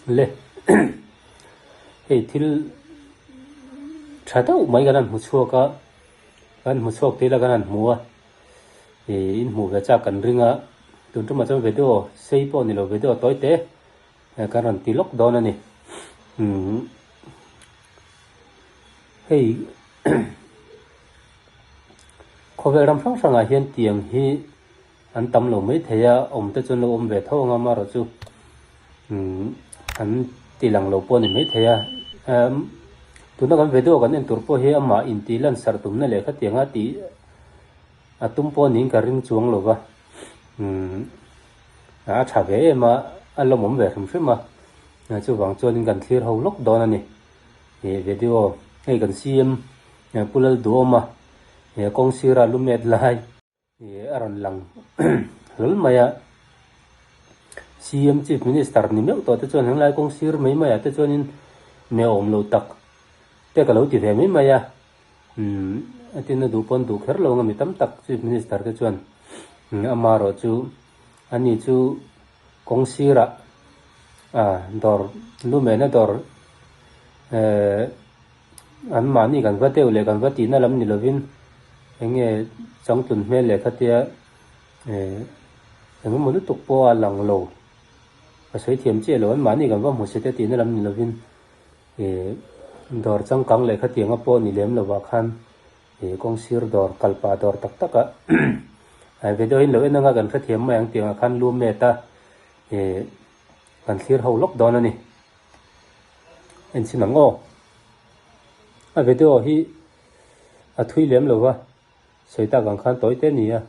Le hei thil tha deuh mai kan han hmu chhuak a, kan hmu chhuak tih ila kan han hmu a, ih in hmuh ve chak kan ring a, tun tumah chuan video sei pawh ni lo video tawi te kan rawn ti lawk dawn a ni. Umm hei khawvel ram hrang hrangah hian tiang hi An tam lo mai thei a, awm te chuan lo awm ve tho ang a, amaherawh chu an ti lang lo pawh a ni mai thei a. Tuna kan video kan en tur pawh hi amah intih lansarh tumna leh khatianga tih a tum pawh niin ka ring chuang lo va, a tha ve em a, a lawmawm ve hrim hrim a, chuvang chuanin kan thlir ho lawk dawn a ni. He video hei kan CM Pu Lalduhawma kawng sira lumet lai. Ih a rawn lang hlawl mai a, CM Chief Minister ni meuh tawh te chuan henglai kawng sir mai mai ah te chuanin mi a awm lo tak te ka lo ti ve mai mai a, umm a tin a duh pawn duh kher lo ang a mi tam tak Chief Minister te chuan amaherawh chu ani chu kawng sirah ah dawr lumena dawr ehh. An mahni kan va deuh leh kan va tihna lam ni lovin eng nge changtlun hmel leh khatia eh eng emaw lutuk pawh a lang lo ka sawi thiam chiah lo an mahni kan va hmu se te tihna lam ni lovin eh dawr changkang leh khatianga pawh ni lem lovah khan eh kawng sir dawr kalpah dawr tak tak ah video hi lo en anga kan hrethiam mai ang tiangah khan lu met a eh kan thlir ho lawk dawn a ni. En chhin ang aw. A video hi a thui lem lo va, sawi tak ang khan tawi te a ni a.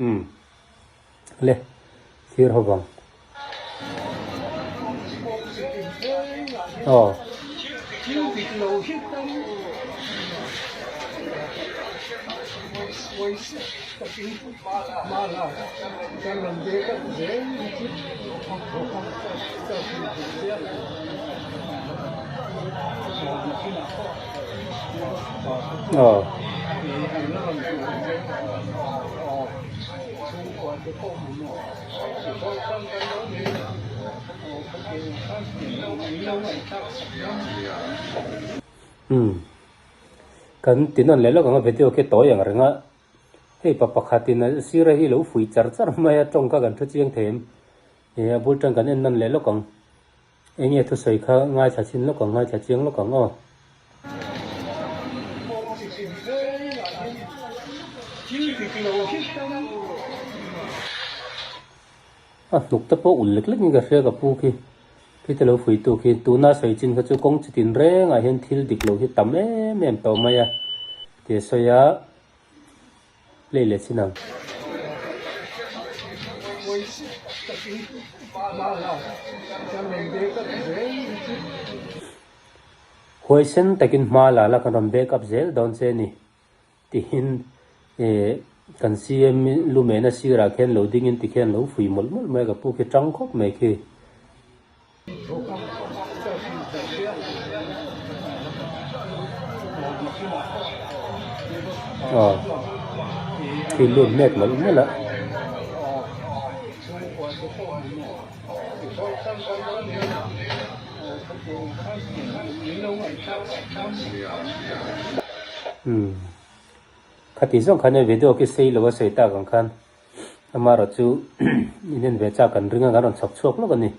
Umm le thlir ho vang. Aw. Aw. Umm. Kan ti nawn leh lawk ang a video khi tawi ang reng a. Hei pa pakhatin a sira hi lo fui char char mai a tawng kha kan thu chiang thei em? Ih a bul tan kan en nawn leh lawk ang. Eng nge thusawi kha ngaithla chhin lawk ang, ngaithla chiang lawk ang aw. A hnuk te pawh ulh lek lek in ka hria ka pu khi, khi te lo fui tu khi tuna sawi chin kha chu kawng chi tin rengah hian thil dik lo hi tam em em tawh mai a ti a sawi a. Play leh chin ang. Huaisen takin hma la la kan rawn back up zel dawn che ni tihin eh kan CM lumena sirah khian lo dingin tikhian lo fui mawlh mawlh mai a ka pu khi tang khawp mai khi. Aw khi lut mek mawlh mawlh a. Umm khati zawng khan hei video khi sei lo a sawi tak ang khan amaherawhchu in en ve chak kan ring a kan rawn chhawk chhuak lawk a ni.